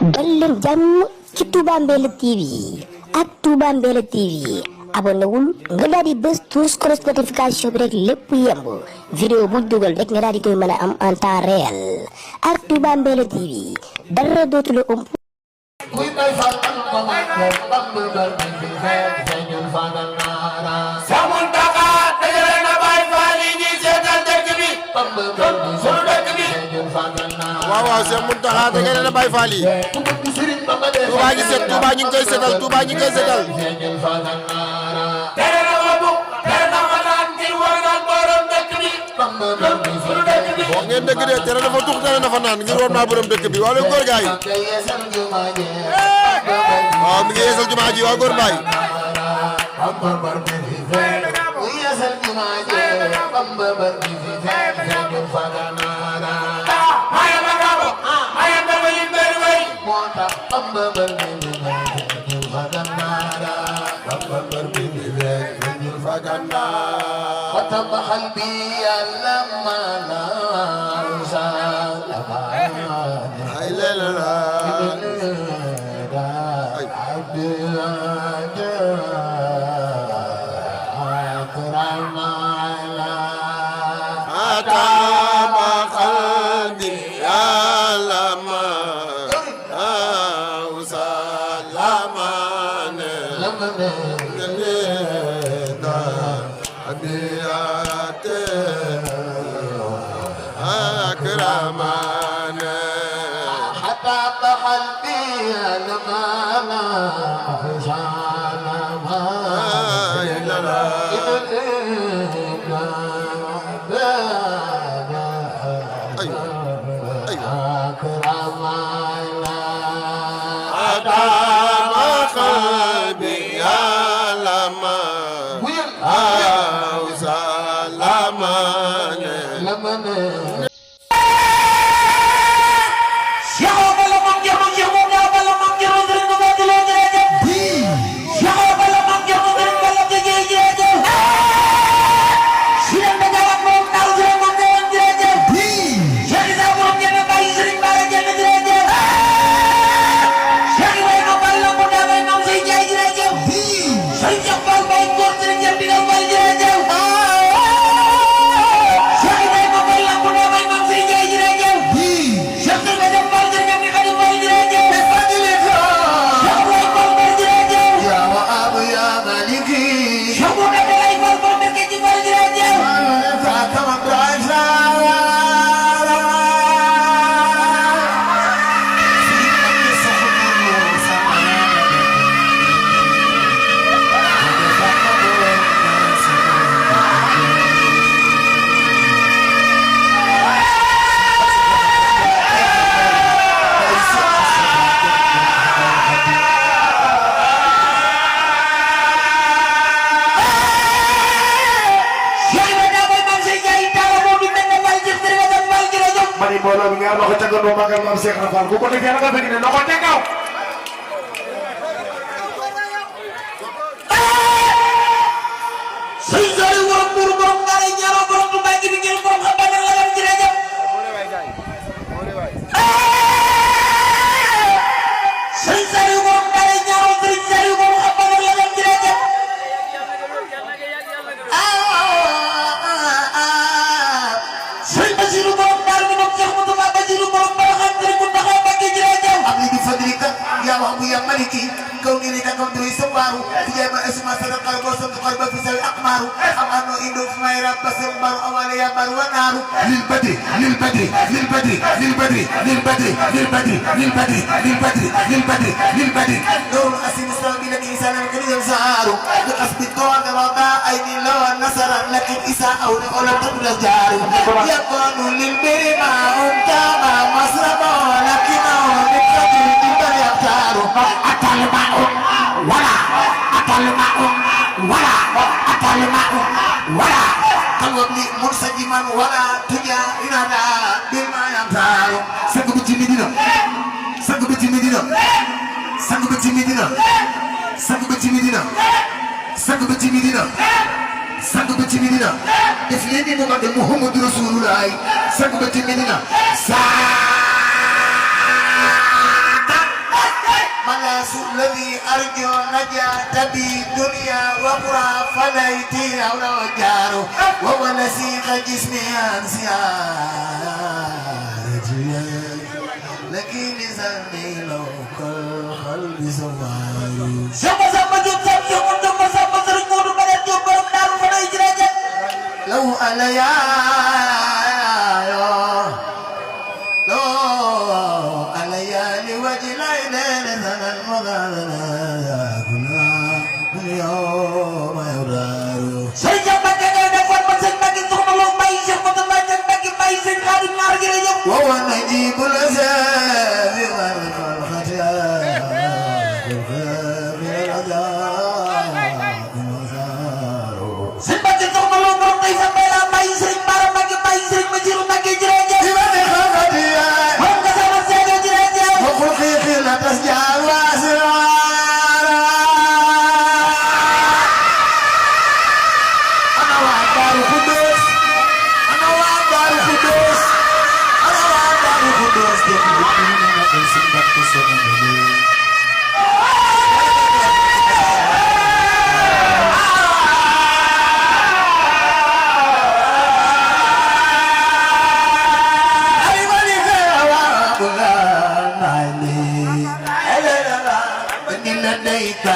dal leen jàmm ci Touba Mbella TV ak Touba Mbella TV abonné wul nga daal di bës tous cloche notification bi rek lépp yemb vidéo bu dugal rek nga daal di koy mën a am en temps réel ak Touba Mbella TV dara dootu la ëmp. waaw Cheikh Mountakha da ngeen na Baye Fall yi Touba gi set Touba ñu ngi koy setal Touba ñu ngi koy setal boo ngeen dëgg de tere dafa tux tere dafa naan ngir war naa borom dëkk bi wala góor gaay waaw mi ngi yeesal jumaa ji waa góor mbaay mbooloo bi nga am loxo tegandoo magal maam Cheikh Rafal ku ko defee nga bëgg ne loxo tegaw sey sey borom bur borom ngare ñaro borom du bay gi ngeen borom xam bañal la lam jërëjëf sey sey borom ngare ñaro sey sey borom xam bañal la lam jërëjëf sey basiru borom dar mi no Cheikh Moustapha basiru borom ba xam sey mu taxaw ba gi jërëjëf am ni di fadrika ya wa ya maliki كوني لك كنت يسوارو تجيب اسم صدق القسم قلب في سوي اقمارو امانو اندو ما يرب بسم بر اولي بر ونارو للبدر للبدر للبدر للبدر للبدر للبدر للبدر للبدر للبدر للبدر دور اسم سلامي لك انسان من يزارو بقصد الدور رضا اين لو نصر لكن اساء او ولا تقول جارو يكون للبر ما انت ما مصرب لكنه بقدر البر يختارو ولا أتلمعهم ولا أتلمعهم ولا قلبي مرسجما ولا تجا إلى بما يمتار سكبت مدينة سكبت مدينة سكبت مدينة سكبت مدينة سكبت مدينة سكبت مدينة إفليني محمد رسول الله سكبت مدينة الذي أرجو نجاة بي دنيا وأخرى فليتي أو جاره وهو نسيق جسمي عن سيارتي لكن زلني لو قلبي سواري شما سما جوب سام شما جوب سما سرقود مريم جوب برم دارو فناي جراجة لو عليا لو عليا لوجه ليلة زمن مغالنا كنا اليوم يدارو سيجا بكنا نفر مسك بكي ثم لو بايشة فتبايشة بكي بايشة خارج نار جراجة وهو نجيب الأزاز غرق الخطيئة سبكي ثم لو برمي سبيلا بايشة بارا بكي بايشة مجيرو بكي جراجة سبكي خطيئة وانك سبا سيجا جراجة وخلقي خيلة تسجع واسرارا أنا وعدار القدوس أنا وعدار القدوس أنا وعدار القدوس يخلقني من سبك تسمعني لديك